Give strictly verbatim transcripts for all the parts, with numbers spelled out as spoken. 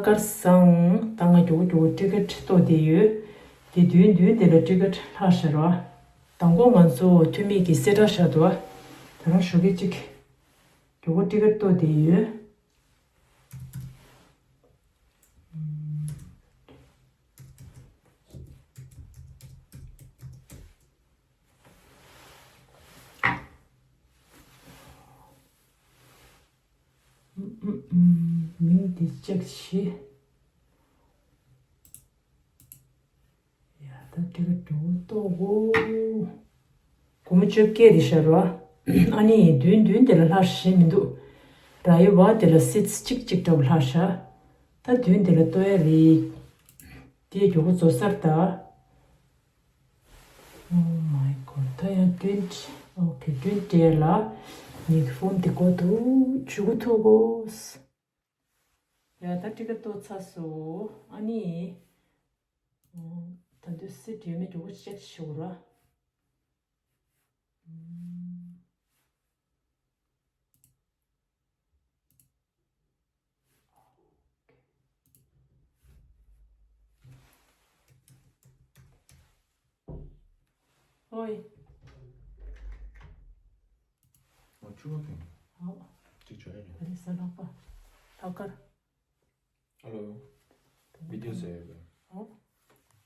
དཀར་བཟང་། ད་ང་མགྱོགས་པོ་མགྱོགས་པོ་ཊི་ཀེ་ཊི་གཏོར་བསྡད་ཡོད། དེ་མདུན་མདུན་དེ་ལ་ཊི་ཀེ་ཊི་ལྷག་བཞག་རོགས། མདང་དགོང་ང་ཚོ་འཐུས་མི་གི་གསལ་བསྒྲགས་བཞག་འདུག་ཨ། ད་རང་ཞོགས་ཀས་ཅིག་མགྱོགས་པོ་ཊི་ཀེ་ཊི་གཏོར་བསྡད་ཡོད། མིང་འདི་ཅེག་བྱེད། ཡ་ད་ཊི་ཀེ་ཊི་འགྲོ་ལྟོ་གོ། སྒོར་མོ་བཅོ་བརྒྱད་རེད་ཤག་རོ། ཨ་ནི་མདུན་མདུན་དེ་ལ་ལྷག་ཤེས་མི་འདུག་ར་ཡི་བ་དེ་ལ་སིཊ་གཅིག་གཅིག་འདྲ་བོ་ལྷག་ཤག་ད་མདུན་དེ་ལ་ལྟོ་ཡ་རེད། དེ་མགྱོགས་པོ་རྫོགས་ཚར་ད། Oh my god. ད་ཡང་ཊུ་ཝེན་ཊི། ཨོ་ཁེ། ཊུ་ཝེན་ཊི་ལ་ངེད་ཀྱི་ཕོན་དེ་གོ་འདུག་བྱུག་གུ་ཐུག་གོ། ཡ་ད་ཊི་ཀེ་ཊི་གཏོར་ཚར་སོང་། ཨ་ནི། ཨོ། ད་དུང་སིཊ་ཡོད་མེད་མགྱོགས་པོ་ཅེག་ཞུ་ར། ཨོའི། ཨོ་ཆུ་བ་ཕིང་། ཨོ། ཅིག་བྱོས་ཡ་རེད། ཨ་རེ་ས་ལྷག་པ། ལྷག་དཀར། ཨ་ལོ། བི་ཌི་ཡོ་ཟེར་ཡོད་པས། ཨོ།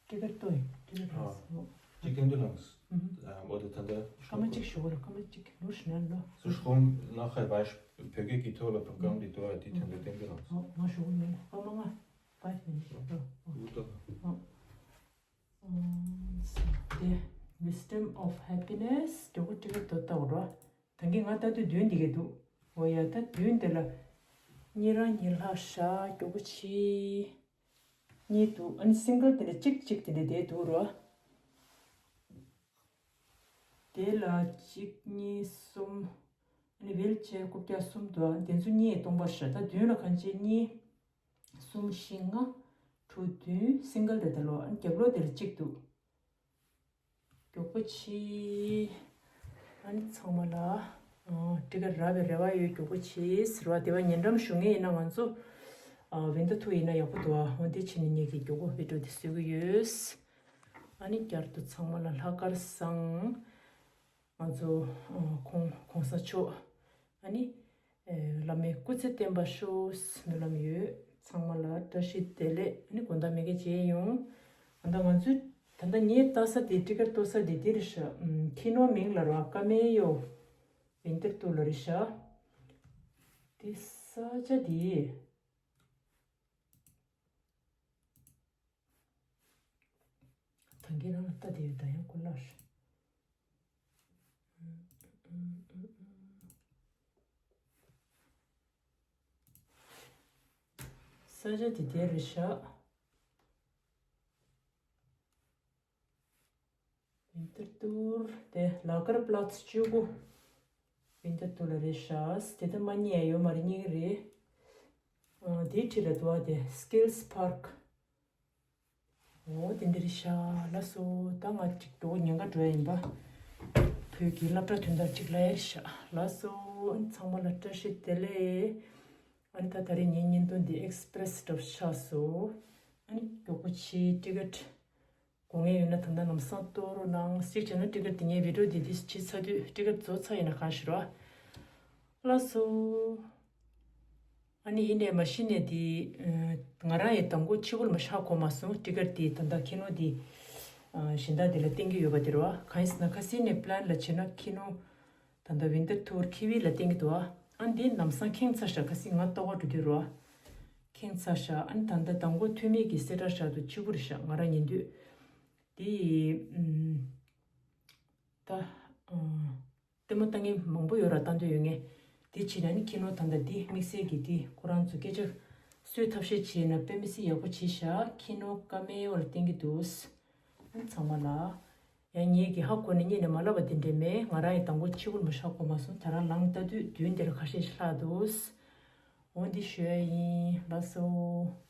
ཊི་ཀེ་ཊི་གཏོར་ཡིན། ཊི་ཀེ་ཊི་ཨ། ཨོ། ཅིག་སྟོན་དུ་ལངས། ཨུ་ཧུམ། ཨ། འོ་དེ་ད་ལྟ། སྐར་མ་གཅིག་ཞུ་གོ་ལ། སྐར་མ་གཅིག་ནོར་ཞུ་ན་ལོ། སུ་ཤོང་ལ་ཁ་བ་བོད་སྐད་ཀྱི་ཐོག་ལ་པོ་རོ་གྷ་རམ་འདི་ཐོག་ལ་དེ་ཐོན་ཏེ་སྟོན་དུ་ལངས། ཨོ་ང་ཞུ་གོ་ཡིན། སྐར་མ་ལྔ། ཕའིབ་མི་ནིཊ་ལོ། ཨོ། འུ་ཏོ། ཨོ། དེ། Wisdom of Happiness མགྱོགས་པོ་ཊི་ཀེ་ཊི་གཏོར་ལྟ་བུ་རོ། ད་གིན་ང་ལྟ་དུས་མདུན་འདི་གས་འདུག་འོ་ཡ་ད་མདུན་དེ་ལ། གཉིས་རང་གཉིས་ལྷག་ཤག་མགྱོགས་པོ་བྱེད། གཉིས་འདུག་ཨ་ནི་སིང་གལ་དེ་འདྲ་གཅིག་གཅིག་དེ་འདྲ་བསྡད་འདུག་རོ། དེ་ལ་གཅིག་གཉིས་གསུམ། ཨ་ནི་ཝིལ་ཅེར་རྐུབ་བཀྱག་གསུམ་འདུག་ཨ་ནི་དེ་ཚོ་གཉིས་སྟོང་པར་བཞག་ད་མདུན་ལ་གང་ཅི་གཉིས། གསུམ་བཞི་ལྔ། དྲུག་བདུན། སིང་གལ་དེ་ད་ལོ། ཨ་ནི་རྒྱབ་ལོགས་དེར་གཅིག་འདུག་མགྱོགས་པོ་བྱེད། ཨ་ནི་ཚང་མ་ལ། ཨ། ཊི་ཀེ་ཊི་རག་པའི་རེ་བ་ཡོད། མགྱོགས་པོ་བྱེད་ཟེར་བ་དེ་བ་ཉེ་འགྲམ་བཞུགས་མཁན་ཡིན་ན་ང་ཚོ། ཨ། ཝིན་ཌོ་ཐུག་ཡིན་ན་ཡག་པོ་འདུག་ཨ། འོ་དེ་བྱས་ནས་ངེད་ཀྱིས་མགྱོགས་པོ་བི་ཌི་ཡོ་དེ་བཟོ་གི་ཡོད། ཨ་ནི་བསྐྱར་དུ་ཚང་མ་ལ་ལྷག་དཀར་བཟང་། ང་ཚོ། ཨ། གོང་གོང་ས་མཆོག་ཨ་ནི། ཨེ། བླ་མའི་སྐུ་ཚེ་བརྟན་པར་ཤོག་སྨོན་ལམ་ཡོད། ཚང་མ་ལ་བཀྲ་ཤིས་བདེ་ལེགས། ཨ་ནི་དགོང་དག་མེ་ཀེ་མཇལ་ཡོང་། ད་ལྟ་ང་ཚོའི། ད་ལྟ་ངས་ལྟ་ས་དེ་ཊི་ཀེ་ཊི་གཏོར་ས་དེ་འདི་རེད་ཤག་ཨམ། ཁྱི་ནོར་མིང་ལ་རོ། ཀ་མེ་ཡོ། ཝིན་ཌོ་ཐུག་ལ་རེད་ཤག་དེ་ས་ཆ་དེ། ད་གིན་རང་ལ་ལྟ་དེ་ཡོད་ད་ཡང་ཁོ་ལགས། ས་ཆ་དེ་དེ་རེད་ཤག་ཝིན་ཊར་ཊུར་དེ་ལ་གར་པ་ལ་ཙི་བཅུ་དགུ། ཝིན་ཊར་ཊུར་ལ་རེད་ཤག་དེ་ད་མ་རྙེད་ཡ་ཡོད་མ་རེད། རྙེད་ཀྱི་རེད། ཨ། དེའི་འཁྲིས་ལ་འདུག་པ་དེ་སི་ཀིལ་སི་པར་ཀི། འོ་དེ་འདི་རེད་ཤག་ལགས་སོ། ད་ང་ཅིག་འགྲོ་ཉེན་ཁ་འགྲོ་ཡ་ཡིན་པ། བོད་ཀྱི་སློབ་གྲྭ་དོན་དག་ཅིག་ལ་ཡ་ཤག་ལགས་སོ། ཚང་མ་ལ་བཀྲ་ཤིས་བདེ་ལེགས། ཨ་ནི་ད་ད་རེས་ངའི་བརྙན་ཐུང་འདི་ཨེག་སི་པི་རེ་སི་འདྲ་པོ་ཆགས་སོང་། ཨ་ནི་མགྱོགས་པོ་བྱེད། ཊི་ཀེ་ཊི་དགོས་ངེས་ཡོད་ན་ད་ལྟ་ལམ་སང་གཏོང་རོགས་གནང་། གཅིག་བྱས་ན་ཊི་ཀེ་ཊི་དེ་ངའི་བི་ཌི་ཡོ་འདི་འདི་བྱེད་ཚར་དུས་ཊི་ཀེ་ཊི་རྫོགས་ཚར་ཡིན་ན་གང་ཞིག་རོ། ལགས་སོ། ཨ་ནི་ཡིན་ནའི་མ་གཞི་ནས་དེ། ཨ། ང་རང་ཡི་དང་པོ་ཕྱི་པོ་ལ་མ་ཤག་གོ་མ་སོང་། ཊི་ཀེ་ཊི་དེ་ད་ལྟ་ཁྱི་ནོར་དེ། ཨ། གཞན་དག་དེ་ལ་བསྟན་གྱི་ཡོད་པ་དེ་རེད་བ། གང་ཡིན་ཟེར་ན་ཁ་སང་ནས་པི་ལན་ལ་བྱས་ན་ཁྱི་ནོར། ད་ལྟ་ཝིན་ཊར་ཊུར་ཁི་ཝི་ལ་བསྟན་གྱི་འདུག་བ། ཨ་འདི་ལམ་སང་ཁེངས་ཚར་ཤག་ཁ་སང་ང་ལྟོ་ག་འགྲོ་དུས་རེད་བ། ཁེངས་ཚར་ཤག་ཨ་ནི་ད་ལྟ་མདང་དགོང་འཐུས་མི་གི་གསལ་བསྒྲགས་བཞག་འདུག་ཕྱི་པོ་རེད་ཤག་ང་རང་ཉན་དུས། དེ། ཨམ། ད། ཨ། ལྟད་མོ་ལྟ་མཁན་མང་པོ་ཡོད་ར། ལྟ་འདོད་ཡོད་མཁན། དེ་བྱས་ན་ནི་ཁྱི་ནོར་ད་ལྟ་འདི་དམིགས་བསལ་གྱི་འདི་ཁོ་རང་ཚོ་སྐད་ཆ་གསོད་ཐབས་ཤེས་བྱས་ན་དཔེ་མི་སྲིད་ཡག་པོ་བྱས་ཤག་ཁྱི་ནོར་ཀ་མེ་ཡོ་ལ་བསྟན་གྱི་འདུག་ཨ་ཚང་མ་ལ། ཡང་ངེད་ཀྱིས་ཧ་གོ་ནས་སྔོན་ནས་མ་ལབ་པ་དེ་འདྲས་མེད། ང་རང་ཡི་དང་པོ་ཕྱི་པོ་ལ་མ་ཤག་གོ་མ་སོང་། ད་རང་ལངས་ལྟ་དུས་མདུན་དེར་ཁ་ཤས་ཤིག་ལྷག་འདུག་འོ་འདི་ཞུ་ཡ་ཡིན། ལགས་སོ།